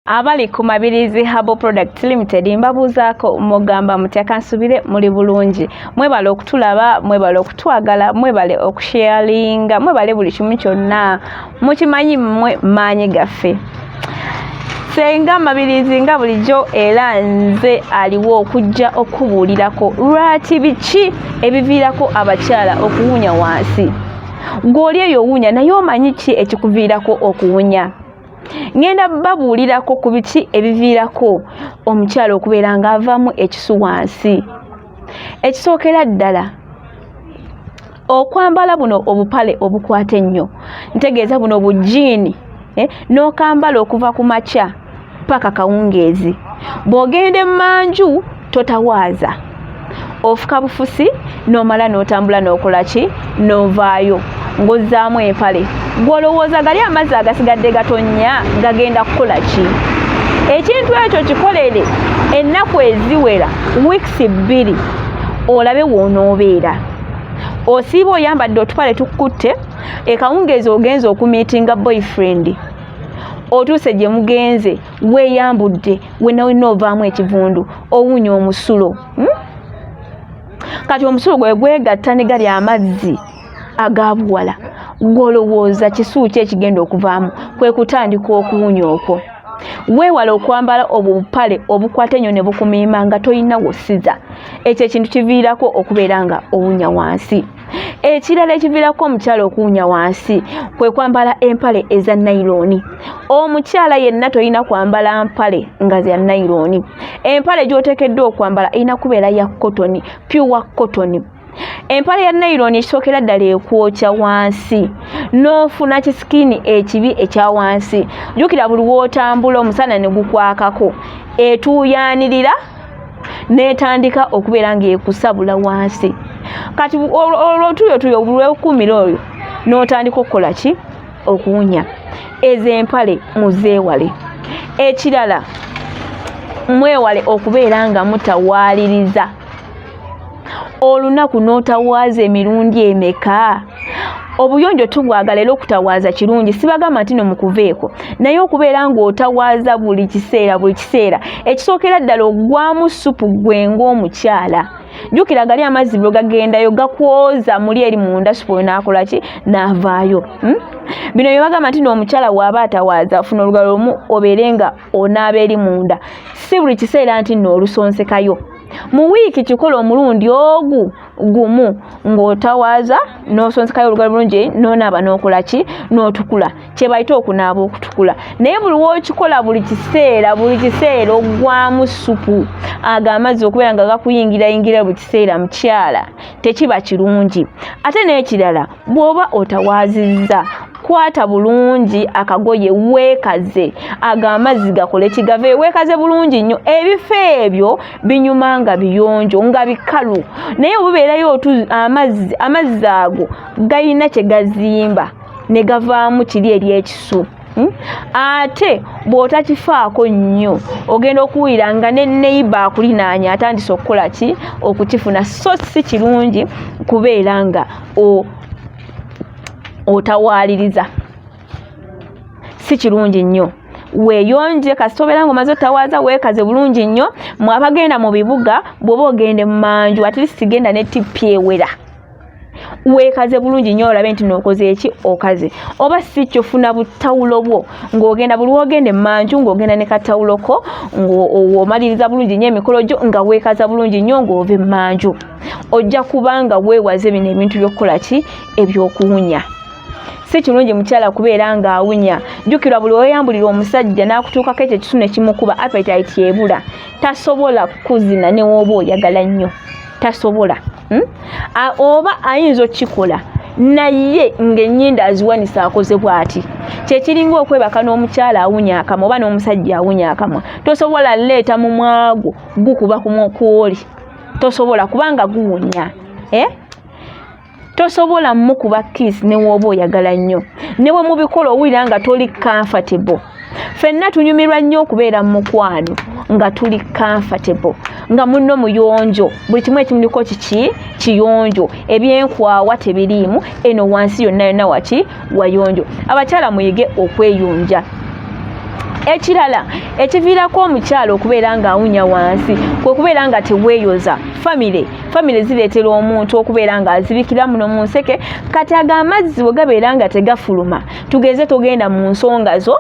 Abali ku Mabirizi Herbal Products Limited mbabuuzaako, mugamba mutya? Kansubire muli bulungi. Mwebale okutulaba, mwebale okutwagala, mwebale okusharinga, mwebale buli kimu kyonna. Mukimanyi mmwe maanyi gaffe. Senga Mabirizi nga bulijjo era nze aliwo okujja okubuulirako lwaki, biki ebiviirako abakyala okuwunya wansi. Gw'oli eyo owunya, naye omanyi ki ekikuviirako okuwunya? Ngenda babuulirako ku biki ebiviirako omukyala okubeera ng'avaamu ekisu wansi. Ekisookera ddala, okwambala buno obupale obukwata ennyo, ntegeeza buno bujiini, n'okambala okuva ku makya paka kawungeezi. Bw'ogenda emmanju totawaaza, ofuka bufusi n'omala n'otambula n'okola ki, n'ovaayo ng'ozzaamu empale. Gw'olowooza gali amazzi agasigadde gatonnya gagenda kukola ki? Ekintu ekyo kikolere ennaku eziwera weeks 2, olabe w'onoobeera. Osiiba oyambadde otupale tukkutte, ekawungeezi ogenze okumiitinga boyfriend, otuuse gye mugenze weeyambudde, wenna wenna ovaamu ekivundu, owunya omusulo, Kati omusulo gwe gwegatta ne gali amazzi agabuwala, gw'olowooza kisu ki ekigenda okuvaamu? Kwe kutandika okuwunya okwo. Weewale okwambala obupale obukwata ennyo ne bukumiima nga tolina wosiza. Ekyo ekintu kiviirako okubeera nga owunya wansi. Ekirala ekiviirako omukyala okuwunya wansi kwe kwambala empale eza nayirooni. Omukyala yenna tolina kwambala mpale nga za nayirooni. Empale gy'oteekeddwa okwambala erina kubeera ya kotoni, pure cotton. Empale ya nayirooni ekisookera ddala ekwokya wansi n'ofuna kisikiini ekibi ekya wansi. Jjukira buli w'otambula omusana ne gukwakako, etuuyaanirira n'etandika okubeera ng'ekusabula wansi. Kati olwo otuyotuyo lwekuumira oyo n'otandika okukola ki, okuwunya. Ezo empale muzeewale. Ekirala, mwewale okubeera nga mutawaaliriza olunaku n'otawaaza emirundi emeka. Obuyonjo tubwagala era okutawaaza kirungi, sibagamba nti no mukuveeko, naye okubeera ng'otawaaza buli kiseera buli kiseera, ekisookera ddala oggwamu ssupu ggwe ng'omukyala. Jjukira gali amazzi bwe gagendayo gakwoza muli eri munda, ssupu oyo n'akola ki, n'avaayo. Bino bye bagamba nti n'omukyala bw'aba atawaaza afuna olugalo lumu obeere nga onaaba eri munda, si buli kiseera nti nno olusonsekayo. Mu wiiki kikola omulundi ogu gumu ng'otawaaza n'osonsekayo olugalo bulungi n'onaaba n'okola ki, n'otukula, kye bayita okunaaba okutukula. Naye buli w'okikola buli kiseera buli kiseera oggwamu ssupu, ago amazzi okubeera nga gakuyingirayingira buli kiseera, mukyala, tekiba kirungi. Ate n'ekirala, bw'oba otawaazizza, kwata bulungi akagoye weekaze, ago amazzi gakole kigave, weekaze bulungi nnyo. Ebifo ebyo binyuma nga biyonjo nga bikalu, naye obubeerayo amazzi ago galina kye gazimba ne gavaamu kiri eri ekisu. Ate bw'otakifaako nnyo ogenda okuwulira nga ne neighbor akulinaanye atandise okukola ki, okukifuna. So si kirungi kubeera nga otawaaliriza, si kirungi nnyo. Weeyonje, kasita obeera ng'omaze otawaaza weekaze bulungi nnyo. Mwe abagenda mu bibuga, bw'oba ogenda emmanju, at least genda ne tipi ewera, weekaze bulungi nnyo, olabe nti nookoze eki, okaze. Oba si kyo, funa butawulo bwo ng'ogenda, buli w'ogenda emmanju ng'ogenda ne katawulo ko, ng'omaliriza bulungi nnyo emikolo gyo nga weekaza bulungi nnyo ng'ova emmanju. Ojja kuba nga weewaze bino ebintu by'okukola ki, ebyokuwunya. Si kirungi mukyala kubeera ng'awunya. Jjukirwa buli weyambulira omusajja n'akutuukako ekyo ekisu ne kimukuba, appetite ebula, tasobola kuzina ne w'oba oyagala nnyo, tasobola. Oba ayinza okukikola naye ng'ennyindo aziwanisa akoze bw'ati. Kyekiringa okwebaka n'omukyala awunya akamwa oba n'omusajja awunya akamwa, tosobola leeta mumwa gwo gukuba kwoli, tosobola kubanga guwunya, Tosobola mukuba kiss ne w'oba oyagala nnyo, ne bwe mubikola owulira nga toli comfortable. Ffenna tunyumirwa nnyo okubeera mu mukwano nga tuli comfortable, nga munno muyonjo, buli kimu ekimuliko kiki kiyonjo, ebyenkwawa tebiriimu, eno wansi yonna yonna waki wayonjo. Abakyala muyige okweyonja. Ekirala ekiviirako omukyala okubeera ng'awunya wansi kwe kubeera nga teweeyoza. Famire, famire zireetera omuntu okubeera ng'azibikira muno mu nseke. Kati ago amazzi bwe gabeera nga tegafuluma, tugeze togenda mu nsonga zo,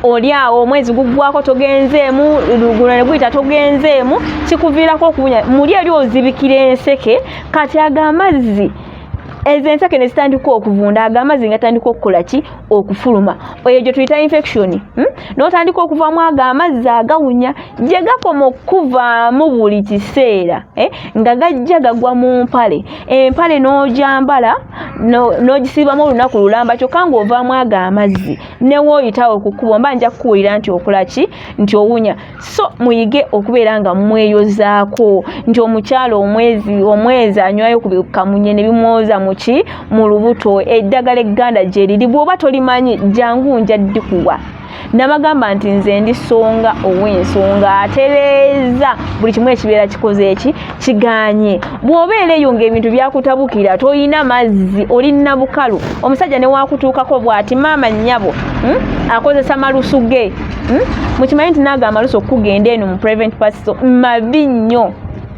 Oli awo omwezi guggwako togenzeemu, guno ne guyita togenzeemu, kikuviirako okuwunya muli eri ozibikira enseke. Kati ago amazzi, ezo enseke ne zitandika okuvunda, ago amazzi nga tandika okukola ki? Okufuluma. Eyo gye tuyita infection, N'otandika okuvaamu ago amazzi agawunya. Gye gakoma okukuvaamu buli kiseera, eh? Nga gajja gagwa mu mpale, empale n'ogyambala n'ogisiibamu olunaku lulamba, kyokka ng'ovaamu ago amazzi. Newooyitawo ku kkubo mba nja kukuwulira nti okola ki? Nti owunya. So muyige okubeera nga mweyozaako, nti omukyala omwezi omwezi anywayo ku kamunye ne bimwoza muki mu lubuto. Eddagala egganda gye riri, bw'oba tolimanyi jangu nja ddikuwa. Nabagamba nti nze ndi songa ow'ensonga, atereeza buli kimu ekibeera kikoze eki kiganye. Bw'obeera eyo ng'ebintu byakutabukira, toyina mazzi, oli nabukalu, omusajja ne wakutuukako bw'ati, maama nnyabo, Akozesa malusu ge, Mukimanyi nti naago amalusu okugenda eno mu private parts mabi nnyo,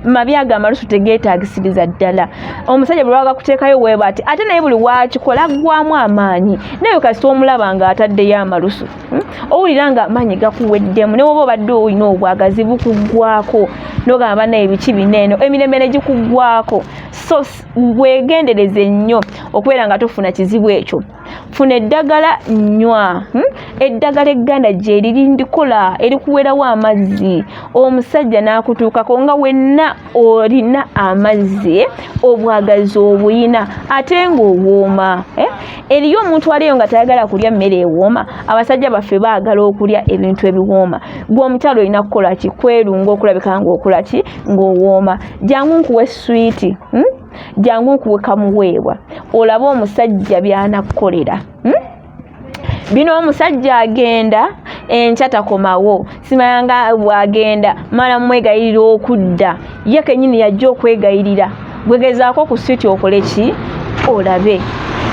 mabi. Ago amalusu tegeetaagisiriza ddala. Omusajja bwe wagakuteekayo weeba ati, ate naye buli wakikola aggwamu amaanyi. Naye kasita omulaba ng'ataddeyo amalusu, Owulira nga amaanyi gakuweddemu, ne woba obadde olina obwagazi bukuggwako, nogamba bannaye biki bino eno, emirembe ne gikuggwako. So weegendereze nnyo okubeera nga tofuna kizibu ekyo. Funa eddagala nywa, Eddagala egganda gye riri, ndikola erikuwerawo amazzi, omusajja n'akutuukako nga wenna olina amazzi, obwagazi obuyina, ate ng'owooma, eh? Eriyo omuntu aliyo nga tayagala kulya mmere ewooma? Abasajja baffe baagala okulya ebintu ebiwooma. Gwe omukyala olina kukola ki? Kwerunga okulabika ng'okola ki? Ng'owooma. Jangu nkuwe swiiti, Jangu nkuwe kamuweebwa, olabe omusajja by'anakkukolera, Bino omusajja agenda enkya takomawo, simanyanga bwagenda mala mwegayirira okudda, ye kenyini yajja okwegayirira. Gwegezaako ku switi okole ki? Olabe.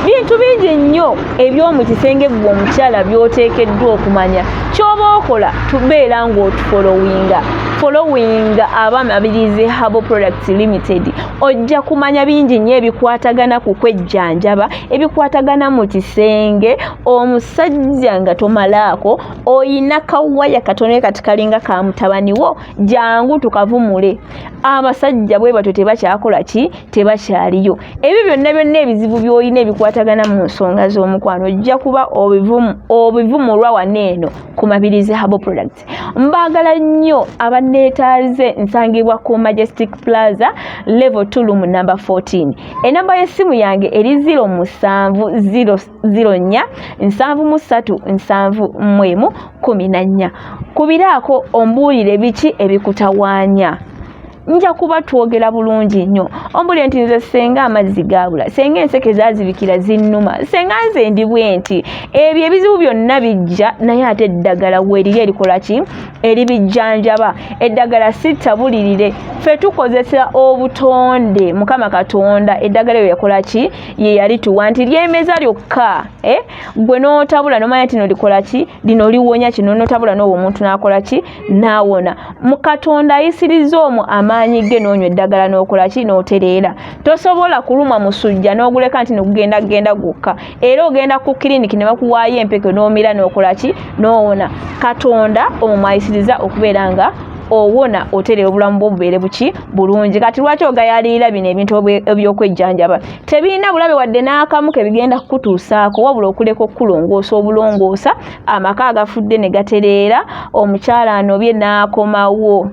Bintu bingi nnyo eby'omu kisenge ggwe omukyala by'oteekeddwa okumanya. Ky'oba okola, tubeera ng'otufolowinga, followinga aba Mabirizi Herbal Products Limited, ojja kumanya bingi nnyo ebikwatagana ku kwejjanjaba, ebikwatagana mu kisenge. Omusajja nga tomalaako, oyina kawaya katono kati kalinga ka mutabani wo, jangu tukavumule. Abasajja bwe batyo tebakyakola ki? Tebakyaliyo. Ebyo byonna byonna ebizibu by'olina ebikwatagana mu nsonga z'omukwano ojja kuba obivumulwa wano eno ku Mabirizi Herbal Products. Mbaagala nnyo. Abanneetaaze, nsangibwa ku Majestic Plaza, level 2, room number 14. Enamba y'essimu yange eri 07 004 73 71 14. Kubiraako ombuulire biki ebikutawaanya, nja kuba twogera bulungi nnyo. Ombulire nti nze senga amazzi gaabula, senga enseke zaazibikira zinnuma, senga nze ndi bwe nti. Ebyo ebizibu byonna bijja, naye ate eddagala weeriri erikola ki? Eribijjanjaba. Eddagala si ttabulirire, ffe tukozesa obutonde. Mukama Katonda eddagala eyo yakola ki? Ye yalituwa nti lyemeza lyokka, eh? Gwe n'otabula nomanya nti no likola ki, lino liwonya kino, n'otabula n'owo omuntu n'akola ki? N'awona. Mu Katonda ayisiriza omwo amaanyi ge, n'onywa eddagala n'okola ki? N'otereera. Tosobola kulumwa musujja n'oguleka nti nogugenda genda gwokka, era ogenda ku kiriniki ne bakuwaayo empeke n'omira n'okola ki? N'owona. Katonda omwo mwayisiriza okubeera nga owona, otereera, obulamu bwo bubeere buki? Bulungi. Kati lwaki ogayaliira bino ebintu ebyokwejjanjaba? Tebirina bulabe wadde n'akamu kebigenda kukutuusaako, wabula okuleka okukulongoosa obulongoosa, amaka agafudde ne gatereera, omukyala anobye n'akomawo,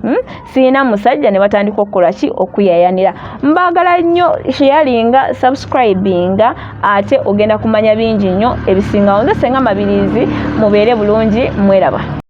Siina musajja ne batandika okukola ki? Okuyayanira. Mbaagala nnyo. Sharinga, subscribinga, ate ogenda kumanya bingi nnyo ebisingawo. Nze Senga Mabirizi, mubeere bulungi, mweraba.